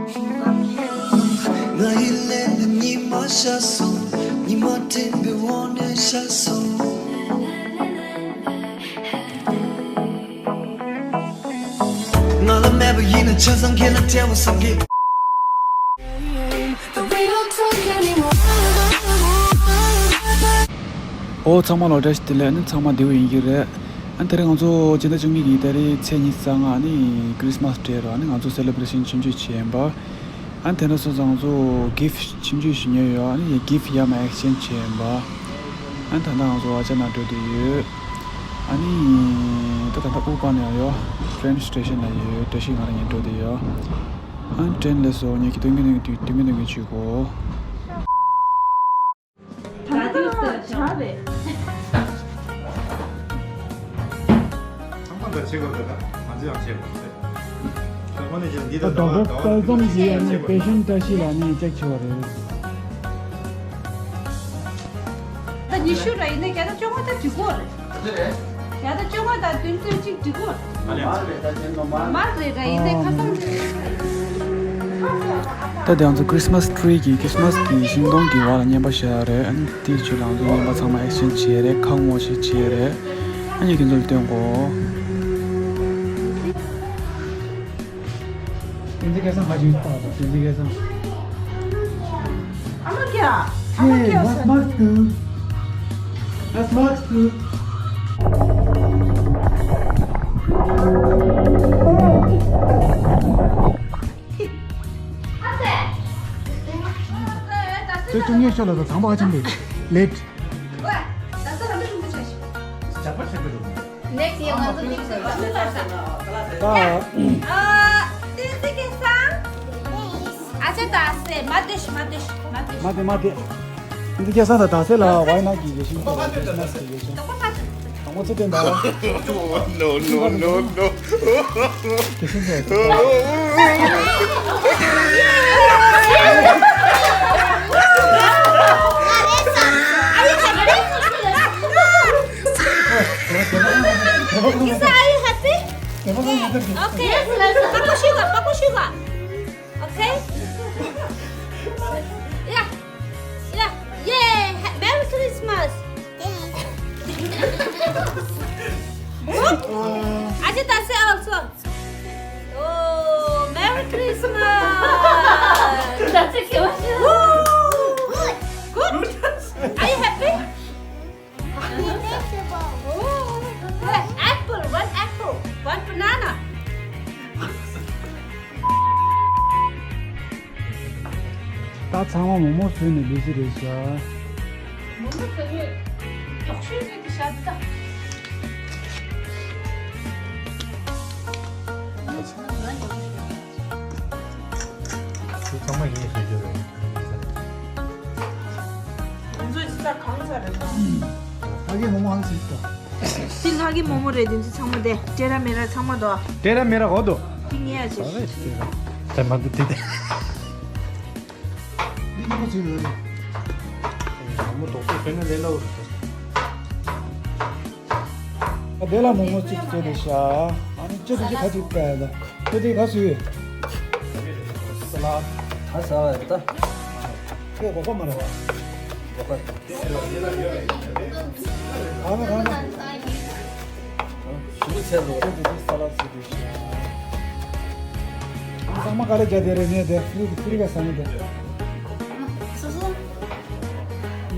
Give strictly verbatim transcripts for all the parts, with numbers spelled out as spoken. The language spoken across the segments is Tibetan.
ང་ཡི་ལན་ཉི་མ་ཤར་སོང་། ཉི་མ་སྤྲིན་པའི་འོག་ནས་ཤར་སོང་། ང་ལ་མེད་པ་ཡིན་ན་ཆ་ཚང་ཁྱེད་ལ་སྤྲད་པ་བསམ་གི། ཨོ་ཚང་མ་ལོ་བཀྲ་ཤིས་བདེ་ལེགས། ཨ་ནི་ཚང་མ་བདེ་པོ་ཡིན་གྱི་རེད། ཨ་ནི་དེ་རིང་ང་ཚོ་སྤྱི་ཟླ་བཅུ་གཉིས་ཀྱི་ཏ་རིག་ཚེས་ཉི་ཤུ་རྩ་ལྔ་ཨ་ནི་ཁྲིས་མས་སྤྲད་རོགས། ཨ་ནི་ང་ཚོ་སེ་ལེ་བྷ་རེ་ཤན་ཆུང་ཆུང་བྱས་ཡིན་པ། ཨ་ནི་དེ་འདྲ་སོང་ཙང་ང་ཚོ་གིཕ་ཆུང་ཆུང་ཞིག་ཉོས་ཡོད། ཨ་ནི་གིཕ་ཡར་མར་ཨེག་སི་ཅེན་ཇི་བྱས་ཡིན་པ། ཨ་ནི་ད་ལྟ་ང་ཚོ་ཨ་ཅག་ན་འགྲོ་བསྡད་ཡོད། ཨ་ནི་ད་ད་ལྟ་ཨུ་པ་ན་ཡོད། ཊེན་སི་ཊེ་ཤན་ལ་ཡོད། བཀྲ་ཤིས་ང་རང་གཉིས་འགྲོ་བསྡད་ཡོད། ཨ་ནི་ཊེན་སླེབས་སོང་། ངས་ཀྱི་སྟོན་གྱི་སྟོན་གྱི་སྟོན་གྱི་སྟོན་གྱི་བྱེད་དགོས། ད་ལྟ་ཇ་རེད། ཚང་མ་ད་བྱེད་དགོས་ད་ད་ང་ཚོ་ཡང་བྱེད་དགོས་ད། ད་ཌོག་ཊར་དཔལ་འཛོམས་ཀྱིས་ཨ་ནི་པེ་ཤན་བཀྲ་ཤིས་ལ་ཨ་ནི་ཅེག་བྱས་པ་རེད། ད་ཉི་ཤུ་ར་ཡིན་ན་བརྒྱ་དང་བཅོ་ལྔ་ད་འགྲིག་གོ་རེད། བརྒྱ་དང་བཅོ་ལྔ་དང་བདུན་ཚོད་གཅིག་འགྲིག་གོ་རེད། མར་རེད་ད་ཡིན་ནའི་ཁ་སང་། ད་དེ་ང་ཚོ་ཁྲིས་མས་ཊི་རི་གི་ཁྲིས་མས་ཀྱི་ཤིང་སྡོང་གི་འོག་ལ་བརྙན་པར་བཞག་ཡོད་རེད། ཨ་ནི་དེའི་ཆེད་ལ་ང་ཚོ་བརྙན་པར་ཚང་མ་ཨེག་སི་ཅེན་ཇི་བྱས་རེད། ཁ་ངོ་ཤེས་བྱས་རེད། ཨ་ནི་ཁྱེད་ཚོ་ལ་སྟོན་གོ། དེ་ཚོ་སྐལ་བཟང་ཧ་ཅང་སྤགས་དང་དེ་ཚོ་སྐལ་བཟང་། ཨ་མ་ཀྱ། ཨ་མ་ཀྱ། Hey, what's Max do? That's Max do. དེ་ཀྲུང་ཡོད་ཤོག་ལ་དང་ཚང་པ་ཧ་ཅང་ལེགས། ལེད། Next year ང་ཚོ་གཅིག་སུ་ལ་མི་ཚར་ས། ད། ཨ། ཏིན་ཏི་སྐལ་བཟང་། ཨ་ཅེ་ད་སེ་མ་དེ་ཤི་མ་དེ་ཤི་མ་དེ་ཤི། མ་དེ་མ་དེ། ཏིན་ཏི་སྐལ་བཟང་དང་ད་སེ་ལ་ཝའི་ནོཊ་གི་རེ་ཞིག་ཏོག་པ་ཚོད་དང་། ཏོག་པ་ཚོད་དང་། དང་པོ་ཚེ་བརྟན་དང་། No, no, no, no. Lisa, are you happy? Okay. Paku sugar, paku sugar. Okay? Yeah. Yeah. Yay! Ha- Merry Christmas! Good? Ajay Dase also. Oh, Merry Christmas! That's a good. Woo! Good? Are you happy? One apple, one apple, one banana. ད་ཚང་མ་མོག་མོག་བཟོས་ནས་ལུས་ཀྱི་རེད་ཤག་མོག་མོག་བཟོས་ནས་དོག་ཤོས་ནས་དེ་ཤ་ད། ཚང་མ་ཡིན་ཟེར་རྒྱུ་རེད། ང་ཚོ་ཅི་ལྟར་གང་ཟ་རེད་ད། ཕ་གི་མོག་མོག་ཨང་ཟེར་ད། དེ་ཕ་གི་མོག་མོག་རེད། དེ་ཚོ་ཚང་མ་དེ་ཏེ་ར་མེ་ར་ཚང་མ་དོ། ཏེ་ར་མེ་ར་འོ་དོ། དེ་ངས་ཨ་ཅེ། ཨ་རེད་ཏེ་ར། དེ་མ་དེ་དེ་དེ། འདི་ཉིན་མོ་ཚོས་ཡོད་རེད། མོག་མོག་དོག་པོ་དཔེར་ན་ལས་སླ་བོ་རེད། ཨ་དེ་ལ་མོག་མོག་གཅིག་བཟོས་ནས་ཤ། ཨ་ནི་ཅི་ཐུབ་ཅི་ཁ་ཐུབ་ཀ་ཡ་ད། ཁྱོད་དེ་ག་སུ་ཡོད། ས་ལ། ད་ཟ་བ་རེད་ད། ཁྱོད་གོ་གོ་མ་རེད་བ། གོ་གོ། ཨ་མ་ཨ་མ། ཞུ་ཚད་ལོ། ཁྱོད་དེ་ས་ལ་སུ་དེ་ཤ། ཨ་ཚང་མ་ག་ལེ་རྒྱ་དེ་རེད་ནས་དེ་ཕི་རི་ཕི་རི་ག་ས་ནས་དེ། སོ་སོ།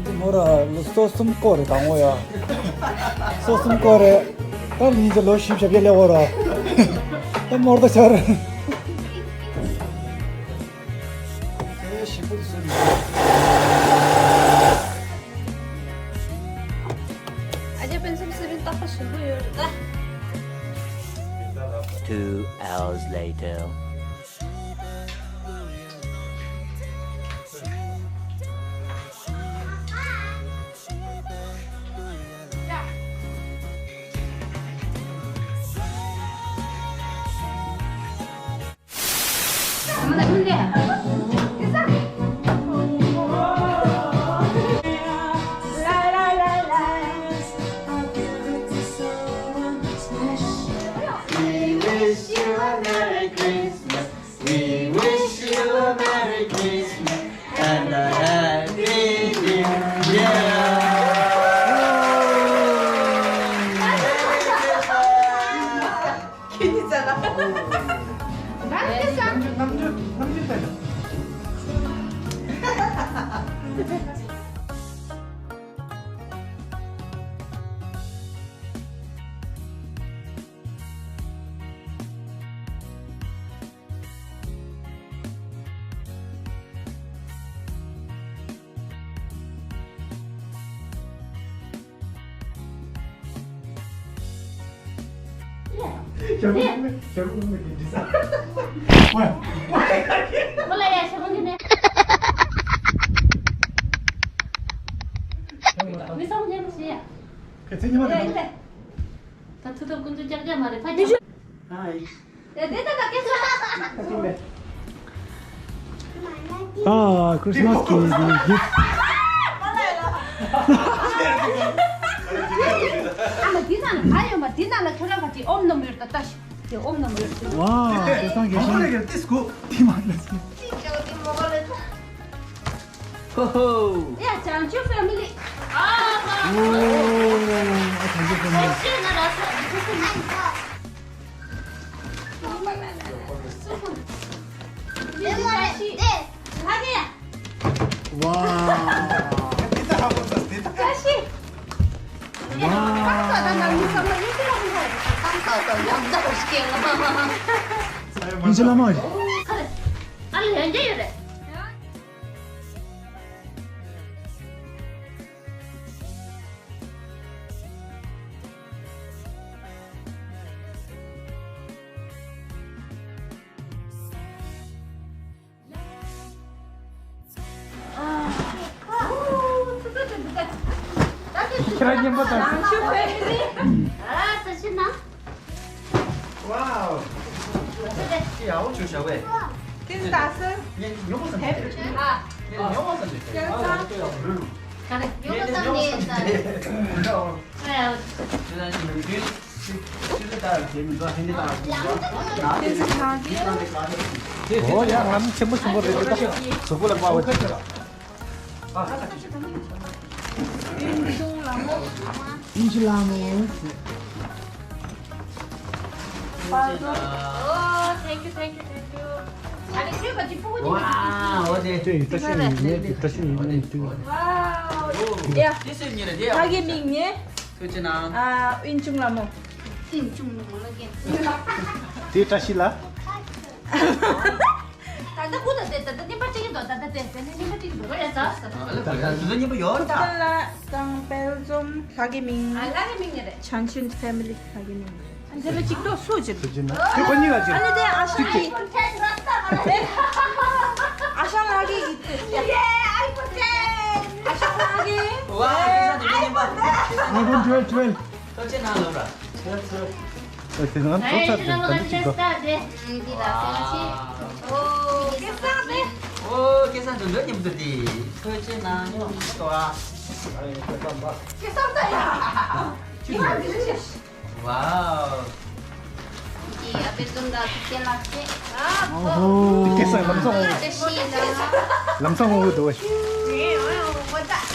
འདི་མོ་ར་ལོ་སོ་གསུམ་སྐོར་རེད་དང་བོ་ཡ། སོ་གསུམ་སྐོར་རེད། ད་ཉིན་གྱི་ལོ་བཞི་བཞི་བརྒྱ་སླེབས་འོ་ར། ད་མོར་ད་ཆར། ཨེ་ཞིག་པོ་ཟེར་ནས། ཨ་ཅེ་པེན་སིལ་སི་རིན་ཏག་པ་ཞིག་པོ་ཡོད་རེད་ད། Two hours later. We wish you a Merry Christmas. We wish you Happy New Year. ཁྱེད་གཉིས་ཙམ་ལ། ད་ཁྱེད་ས། རྣམ་འགྱུར་རྣམ་འགྱུར་ལྟ་ཡ། ཞབས་བྲོ་ཞབས་བྲོ་མི་འདི་ས། ཝེ། ཁོ་ལ་ཡ་ཞབས་བྲོ་འདི་ནས། མི་སོང་ཉན་ཞེས་ཡ། ཁ་ཚིག་ཉི་མ་དེ། ད་ཐུག་ཐབས་ཀུན་ཏུ་ཀྱག་ཀྱག་མ་རེད་ཕ་ཆ། ཨ། ཨ། ཁྲིས་མ་སི་གི་གིཕ་ཊི། ཨ་མ་འདི་ནང་ལ་ག་ཡོད་མ། འདི་ནང་ལ་ཁྱོད་རང་ག་ཅིག་ཨོམ་སྣོམ་ཡོད་ད་ལྟ་ཞིག་དེ་ཨོམ་སྣོམ་ཡོད་ཟེར། ཝའོ། དེ་སང་གི་ཤིང་། ཏིས་གོ་ཏི་མ་ལ་སི། ཧོ་ཧོ། ཡ་བྱང་ཆུབ་ཕེ་མི་ལི། ཨ་མ། ཨོ། ཨ་བྱང་ཆུབ་ཕེ་མི་ལི། ཨོ་ཤེ་ན་ར་ས། ཝའོ། ཝའོ། ཨིན་ཇི་ལ་མ། ཨ་ལ་ཡོན་ཇེ་ཡོད་རེད། ཁྱེད་རང་མཉམ་པོ་དང་། ཨ་ས་ཕྱིན་ན། ཝའོ། ཅི་ཡག་པོ་བྱུང་ཤག་ཝེ། ཏིན་ཏ་སི། ངས་ཉོ་མ་སོང་། ཨ། ངས་ཉོ་མ་སོང་། ཁྱེད་ཚང་། ག་རེ་ཉོ་མ་སོང་ནས་ད། ཨོ་ཡ་ང་ཆེན་པོ་ཆེན་པོ་རེད་ད། གཟུགས་པོ་ལ་དཔའ་བོ་ཆེ། ཨིན་ཇི་ལ་མོ། ཨིན་ཇི་ལ་མོ། Oh, thank you, thank you, thank you. ཨ་ནི་ཁྱོད་ཀྱི་ཕྲུ་གུ་ཅིག། ཝའོ། ཨོ་དེ། དེ་ཡི་བཀྲ་ཤིས་ཡིན་ནི། བཀྲ་ཤིས་ཡིན་ནི་དུས། ཝའོ། ཡ། ཕ་གི་མིང་ནི། ཐུགས་རྗེ་གནང་། ཨ། ཨིན་ཇུང་ལ་མོ། ཨིན་ཇུང་ལ་མོ་ལ་རྒན། དེ་བཀྲ་ཤིས་ལ། ད་ལྟ་ཀུ་ད་དེ་ད་ལྟ་ནིམ་པ་ཅིག་གི་འདུག་ད་ལྟ་དེ་དེ་ནི་ནིམ་པ་ཅིག་གི་འདུག་ཨ་ལ་ད་ལྟ་ནིམ་པ་ཡོད་ད། ཐུབ་བསྟན་ལ་དང་དཔལ་འཛོམས་ལྷ་གི་མིང་། ཨ་ལྷ་གི་མིང་ངེ་རེད། བྱང་ཆུབ་ཕེ་མི་ལི་ལྷ་གི་མིང་ངེ་རེད། ཨ་འདི་ལ་གཅིག་ཏོ་སུ་ཅིག་ཐུགས་རྗེ་གནང་། ཁྱོད་ཁོ་གཉིས་ལ་ཅིག་ཨ་ནི་དེ་ཨ་ཞང་གི་ཨ་ཞང་ལྷ་གི་ཡིད་དེ། ཨ་ཞང་ལྷ་གི། ཝ་ཁེ་སང་དེ་ནིམ་པ། iPhone twelve, twelve. ཐུགས་རྗེ་གནང་ལབ་ར། ཨ་དེ་ང་ཚོ་ཚ་དེ་ད་འདི་ཅིག་གོ། འདི་ལ་སེམས་ཤིག་ཨོ་ཁེ་སང་དེ། ཨོ་ཁེ་སང་དེ་འདྲ་མཉམ་དུ་དེ། ཐུགས་རྗེ་གནང་། ཉོ་ཤི་ཏོ་ཨ། ཁེ་སང་ད་ཡ། ཁེ་སང་དེ་ཤི། ཝའོ། ཨ་པེ་ཙུམ་ད་ཐུགས་རྗེ་གནང་། ཨོ་ཧོ། ཁེ་སང་ལམ་སང་འོང་། ལམ་སང་འོང་གི་འདུག་ཝ།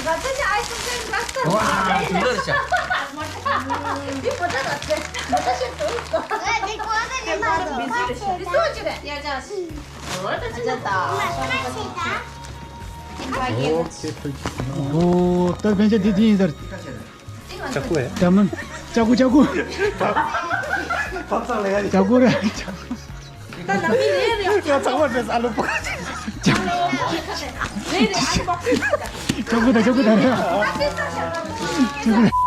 ཨ་ཙི་ཅི་ཨའི་སི་ཀྲིམ་ད་ལྟ། ཝ་ཨ་ཙི་འདྲ་ཤ། འདི་མོ་ཊ་ར་ཚེ། མོ་ཊ་ཤེས་འདུག་ཨ་འདི་ཀོ་ད་ནི་མ་འདུག་མི་ཟེར་ཤ། འདི་སུ་ཅི་རེད། ཡ་ཅག་ཨོ་ད་ཅི་ད། ཨོ་ཁེ་ཐུགས་རྗེ་གནང་། ཨོ་ད་བན་ཆ་འདི་འདི་ཡིན་ཟེར། ལྕགས་སྐུ་ཨེ། ད་མིན། ལྕགས་སྐུ་ལྕགས་སྐུ། ཕབ་ཚང་ལ་ཡ། ལྕགས་སྐུ་རེད། ད་ནང་མི་རེ་རེ། ཡ་ཚང་མ་བས་ཨ་ལོ་པོ། ལྕགས་སྐུ་དང་ལྕགས་སྐུ་དང་རེད། ལྕགས་སྐུ་རེད།